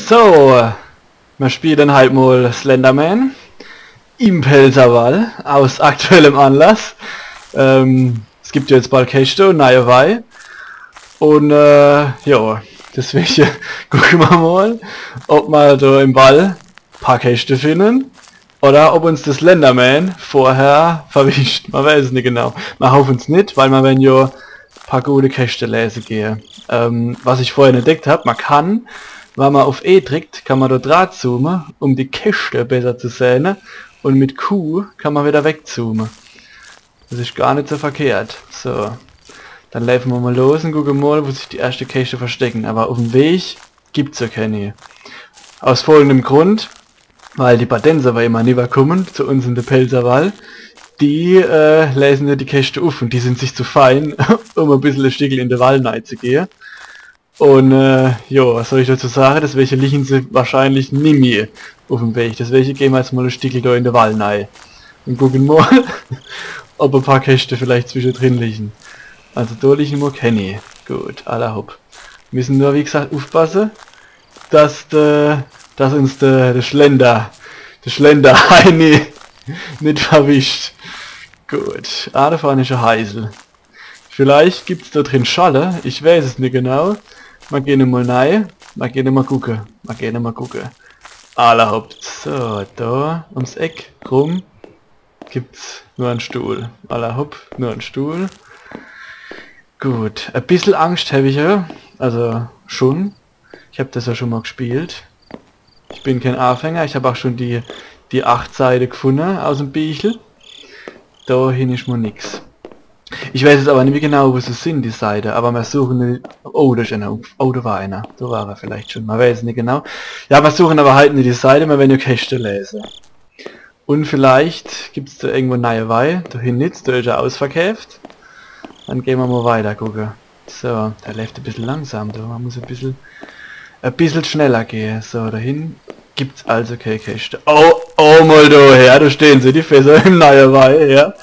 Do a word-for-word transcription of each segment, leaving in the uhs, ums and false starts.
So, mir spielen halt mol Slenderman im Pälzerwald aus aktuellem Anlass. Ähm, es gibt ja jetzt bald Keschte und neie Wei. Und äh, ja, deswegen gucke mer mol, ob mer da im Wald paar Keschte finden oder ob uns de Slenderman vorher verwischt. Mer weiß es net genau. Mer hoffen's net, weil mer wenn jo paar gute Keschte lese gehe. Ähm, was ich vorhin entdeckt hab, mer kann, wenn mer auf E drickt, kann mer dort dra zoome, um die Keschte besser zu sehne. Und mit Q kann mer wieder wegzoome. Das is gar net so verkehrt. So. Dann laafe mer mol los und gucke mol, wo sich die erschte Keschte verstecken. Aber auf'm Weg gibt's jo kenni. Aus folgendem Grund, weil die Badenser, wo immer niwwer kummen zu uns in de Pälzerwald, die äh, lesen jo die Keschte uff und die sind sich zu fein, um e bissel e Stickel in de Wald nei zu gehe. Und äh, jo, was soll ich dazu sage? Deswege liegen se wahrscheinlich nimmi auf'm Weg. Deswege gehe mer jetzt mol e Stickel da in de Wald nei und gucken mol, ob e paar Keschte vielleicht zwischedrin liegen. Also da liegen mol kenni. Gut, alla hopp. Müssen nur, wie gesagt, uffpasse, dass de, dass uns de, de Schlender, de Schlender Heini net verwischt. Gut, ah, da vorne is e Heisel. Vielleicht gibt's da drin Schalle, ich weiß es net genau. Mer gehn mol nei, mer gehn mol gucke, mer gehn mol gucke. Alla hopp, so, da ums Eck rum gibt's nur en Stuhl. Alla hopp, nur en Stuhl. Gut, e bissel Angscht hab ich jo, also schon. Ich hab das ja schon mol gespielt. Ich bin kein Anfänger, ich hab auch schon die, die acht Seite gefunne aus'm Bichel. Da hin is mol nix. Ich weiß jetzt aber nimmi genau, wo se sind, die Seite, aber mer suchen die, oh, da is einer, oh, da war einer, da war er vielleicht schon, mer weiß es net genau. Ja, mer suchen aber halt net die Seite, mer wenn jo Keschte lese. Und vielleicht gibt's da irgendwo neie Wei, da hin net, da is er ausverkäft. Dann gehn mer mol weiter gucke. So, der läuft e bissel langsam, da. Mer muss e bissel, e bissel schneller gehe. So, da hin gibt's also kee Keschte. Oh, oh, mol da her, da stehen se, die Fässer im neie Wei, ja.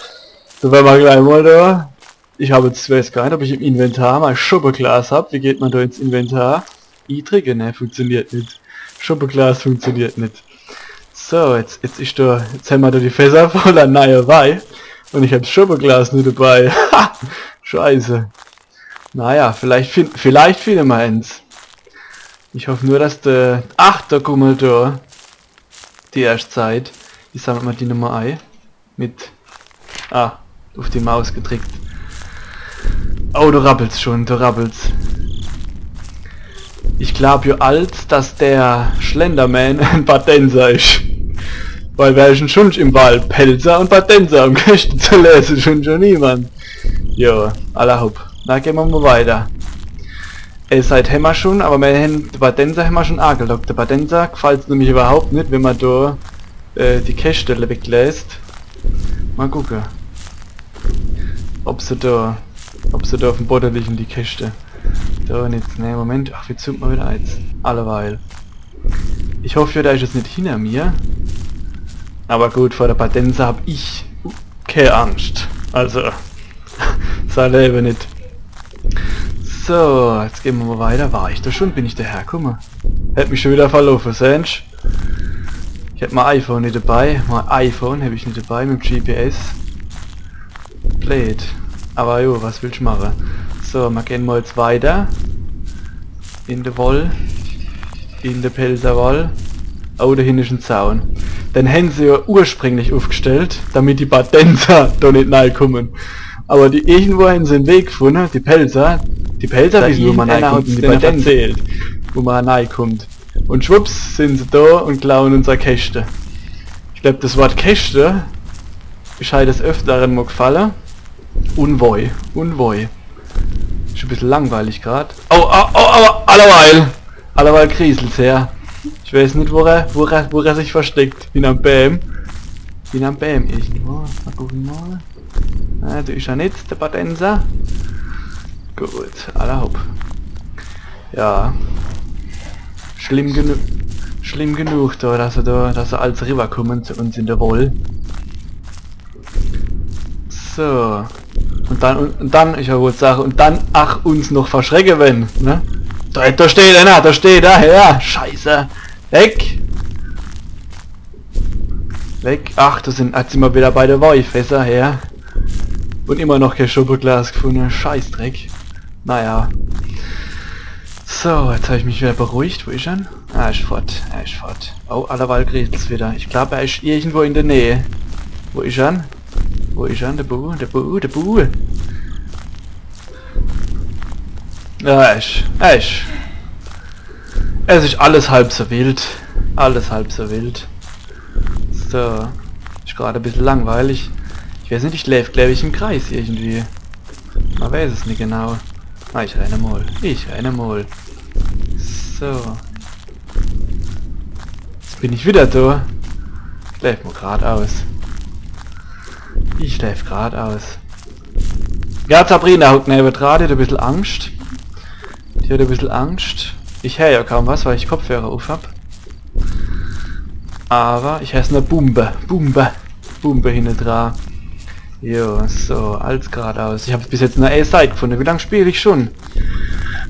Da wern mer gleich mol da. Ich hab jetzt, weiß gar net, ob ich im Inventar mei Schoppeglas hab. Wie geht mer da ins Inventar? I dricke, ne, funktioniert net. Schoppeglas funktioniert net. So, jetzt, jetzt is da, jetzt hemmer da die Fässer voller neie Wei. Und ich hab 's Schoppeglas net dabei. Ha! Scheiße. Naja, vielleicht, fin vielleicht finde mer ens. Ich hoff nur, dass de... Ach, da guck mol da. Die erscht Seit. Ich sammel mol die Nummer ei. Mit... Ah, uff die Maus gedrickt. Oh, du rappelst schon, du rappelst. Ich glaub jo alt, dass der Schlenderman en Badenser is. Weil wer is dann schunsch im Wald? Pälzer und Badenser, um Keschte zu lese, schunsch jo niemand. Jo, alla hopp. Na, gehn mer mol weiter. Äh, Seit hemmer schon, aber mer hen, de Badenser hemmer schon agelockt. De Badenser gefallt's nämlich überhaupt net, wenn mer da äh, die Keschte wegläst. Mol gucke. Ob se da, ob se da uff'm Bodde liegen, die Keschte. Da net. Ne, Moment. Ach, wie zünde mer wieder eens. Alleweil. Ich hoff jo, der is jetzt net hinner mir. Aber gut, vor de Badenser hab ich kee Angscht. Also, sei Lewe net. So, jetzt gehn mer mol weiter. War ich da schon? Bin ich da herkumme? Hab mich schon wieder verloffe, sehsch? Ich hab mei iPhone net dabei. Mei iPhone hab ich net dabei mit G P S. Blöd. Aber jo, was willsch mache? So, mer gehn mol jetzt weiter. In de Woll. In de Pälzer Woll. Oh, da hinne is en Zaun. Den hen se jo ursprünglich uffgestellt, damit die Badenser da net neikummen. Aber die, irgendwo hen se en Weg gefunne, die Pälzer. Die Pälzer wissen, wo mer neikummt, un die Badenser, wo mer neikummt. Und schwupps sind se da und klauen unser Keschte. Ich glaub, das Wort Keschte is halt des Öfteren mol gefalle. Unwoi, unwoi. Is e bissel langweilig grad. Oh, oh, oh, aber alleweil. Alleweil kriselt's her. Ich weiß net, wo er, wo er, wo er sich versteckt. Hinnerm Bäm. Hinnerm Bäm irgendwo. Mol gucke mol. Na, da is er net, de Badenser. Gut, alla hopp. Ja. Schlimm genu-, schlimm genug da, dass se da, dass se als riwwerkummen zu uns in de Woll. So. Und dann, und, und dann, ich wollt sage, und dann, ach, uns noch verschrecke wenn, ne? Do, do steht einer, do steht er, ja. Scheiße. Weg. Weg. Ach, do sin, jetzt sin mer wieder bei de Weifässer, ja. Un immer noch kee Schubbeglas gefunne. Scheißdreck. Naja. So, jetzt hab ich mich wieder beruhigt. Wo is er? Ah, is fort. Ah, is fort. Oh, allerweil kriselt's wieder. Ich glaab, er is irgendwo in de Näh. Wo is er? Wo is er? De Bu, de Bu, de Bu. Ja, is, is. Es is alles halb so wild. Alles halb so wild. So. Is grad e bissel langweilig. Ich weeß net, ich laaf, glaab ich, im Kreis irgendwie. Mer weeß es net genau. Ah, ich renne mol. Ich renne mol. So. Jetzt bin ich wieder do. Ich laaf mol gradaus. Ich laaf gradaus. Ja, Sabrina hockt newedra, die hat e bissel Angscht. Die hat e bissel Angscht. Ich heer jo kaum was, weil ich Kopfhörer uff hab. Awwer ich heer so e Bumbe. Bumbe. Bumbe hinnedra. Jo, so, alles gradaus. Ich hab bis jetzt nur e Seit gefunne. Wie lang spiel ich schun?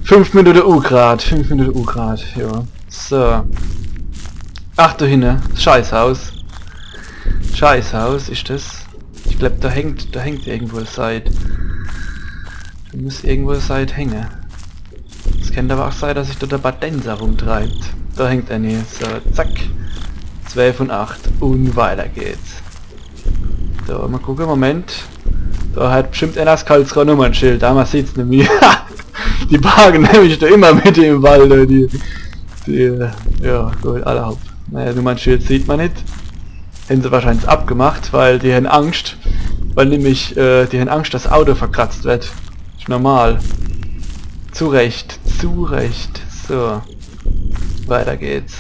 Fünf Minute ugrad. Fünf Minute ugrad, jo. So. Ach du Hinne, Scheißhaus. Scheißhaus is des. Ich glaab, do hängt, do hängt irgendwo e Seit. Do muss irgendwo e Seit hänge. Es kennt awwer ach sei, dass sich do de Badenser rumtreibt. Do hängt er nie. So, zack. Zwölf un acht. Un weiter geht's. So, mol gucke, Moment. Do hat bestimmt einer es Karlsruher Nummernschild. Do, mer sieht's nämlich. Die parke nämlich do immer mitte im Wald, die, die, äh, ja, gut, alla hopp. Naja, Nummernschild sieht mer net. Hänn se wahrscheinlich abgemacht, weil die hänn Angscht. Weil nämlich, äh, die hänn Angscht, dass es Auto verkratzt werd. Is normal. Zu Recht, zu Recht. So. Weiter geht's.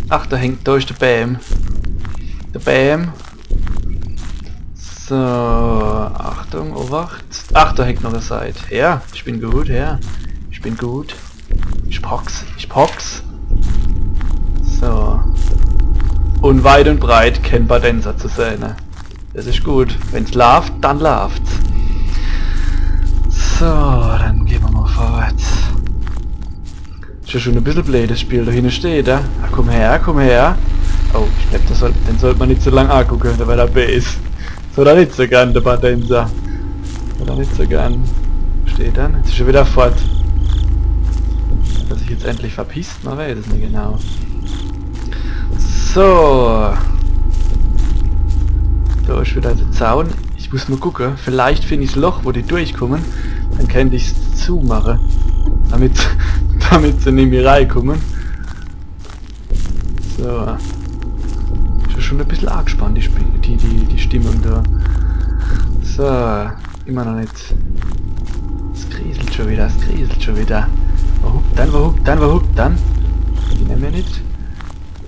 Ach, do hängt, do is de Bam. De Bam. So, Achtung, Obacht. Ach, do hängt noch e Seit. Ja, ich bin gut, ja. Ich bin gut. Ich pack's, ich pack's. So. Un weit un breit kenn Badenser zu sehne, ne? Des is gut. Wenn's laaft, dann laaft's. So, dann gehn mer mol vorwärts. Is jo schun e bissel bleed, des Spiel. Do hinne steht er. Ah, komm her, komm her. Oh, ich glaab, des soll, den sollt mer net so lang agucke, der war dabei is. So, do net so gern, de Badenser. So, do net so gern. Steht dann. Jetzt is er schun wieder fort. Hat er sich jetzt endlich verpisst? Mer weeß es net genau. So. Do is wieder de Zaun. Ich muss mol gucke. Vielleicht find ich's Loch, wo die durchkumme. Dann kennt ich's zumache. Damit, damit se nimmi reikumme. So. Is jo schun e bissel arg gespannt, die, Sp-, die, die, die Stimmung do. So. Immer noch net. Es kriselt schun wieder, es kriselt schun wieder. Wo huckt dann, wo huckt dann, wo huckt dann? Die nemme mer net.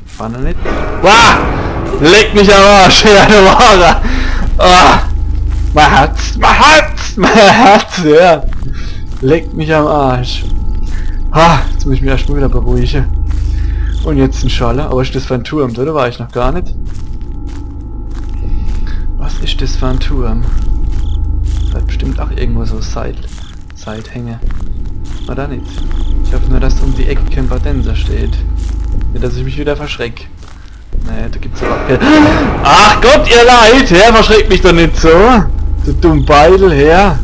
Vorne net. Wah! Leck mich am Arsch, ja, du Wahrer! Ah! Mein Herz, mein Herz, mein Herz, ja! Leck mich am Arsch. Ha, jetzt muss ich mich erscht mol wieder beruhige. Un jetzt en Schalle. Awwer is des fer en Turm? Do war ich noch gar net. Was is des fer en Turm? Do hat bestimmt ach irgendwo so Seit, Seithänge. Oder net? Ich hoff nur, dass um die Eck kenn Badenser steht. Net, dass ich mich wieder verschreck. Nee, do gibt's awwer kee. Ach Gott, ihr Leit, her, verschreckt mich doch net so. Du dumm Beidel, her.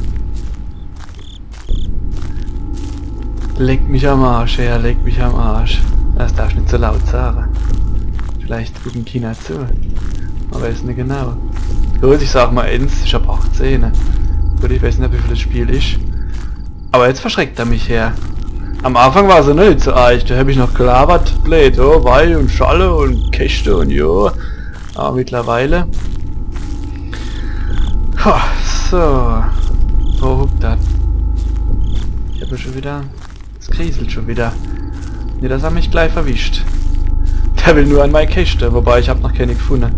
Leck mich am Arsch, her, leck mich am Arsch. Des derfsch net so laut sage. Vielleicht gucken Kinner zu. Mer weeß net genau. Gut, ich sag mol eens, ich hab achtzeh, ne? Gut, ich weeß net, wie viel des Spiel is. Awwer jetzt verschreckt er mich, her. Am Anfang war's jo noch net so arg, do hab ich noch gelabert, bleed, oh, Wei un Schorle un Keschte un jo. Awwer mittlerweile. Ha, so. Wo huckt er? Ich hab jo schun wieder, es kriselt schun wieder. Net, dass er mich glei verwischt. Der will nur an mei Keschte, wobei ich hab noch kenni gefunne.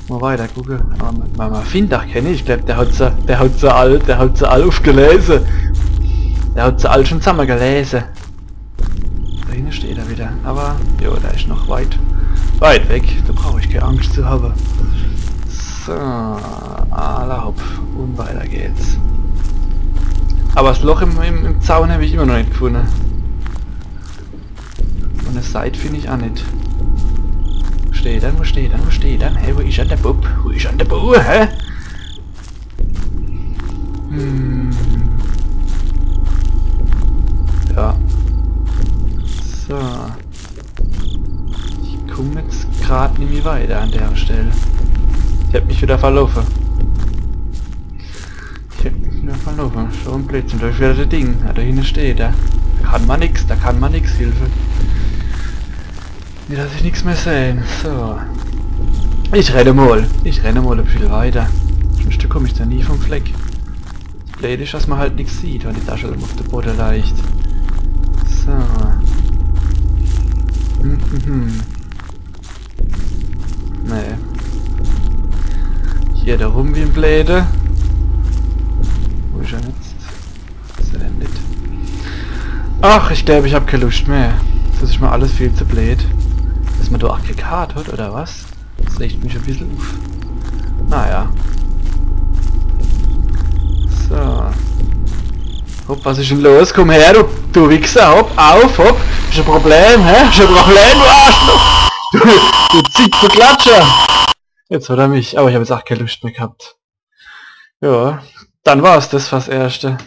Mol weiter gucke. Awwer mer, mer, mer findt ach kenni. Ich glaab, der hat se, der hat se all, der hat se all uffgelese. Der hat se all schun zammegelese. Do hinne steht er wieder. Awwer, jo, der is noch weit, weit weg. Do brauch ich kee Angscht zu hawwe. So, alla hopp. Un weiter geht's. Aber das Loch im, im, im Zaun hab ich immer noch net gefunne. Und e Seit find ich aa net. Wo steht dann? Wo steht dann? Wo steht dann? Hey, wo is dann der Bub? Wo is dann der Bub? Hä? Hm. Ja. So. Ich komm jetzt grad nimmi weiter an der Stelle. Ich hab mich wieder verlaufe. Ich hab mich wieder verlaufe. So e Blödsinn, da is wieder das Ding. Ja, da hinne steht er. Da kann ma nix, da kann ma nix, Hilfe. Nee, dass ich nix mehr seh. So. Ich renne mol. Ich renne mol e bissel weiter. Sonst komm ich da nie vom Fleck. Blöd is, dass ma halt nix sieht, wenn die Taschelamp uff de Bodde leicht. So. Mhm. Nee. Hier der rum wie e Blöde. Wo is er jetzt? Is er denn net? Ach, ich glaub, ich hab kee Luscht mehr. Das is mir alles viel zu blöd. Dass ma do Aggregat hat, oder was? Das regt mich e bissel uff. Naja. So. Hopp, was is denn los? Komm her, du, du Wichser. Hopp, auf, hopp. Is e Problem, hä? Is e Problem, du Arschloch. Du, du Zipfelklatscher. Jetzt hat er mich. Aber ich hab jetzt aa kee Luscht mehr gehabt. Ja, dann war's das fürs Erschte.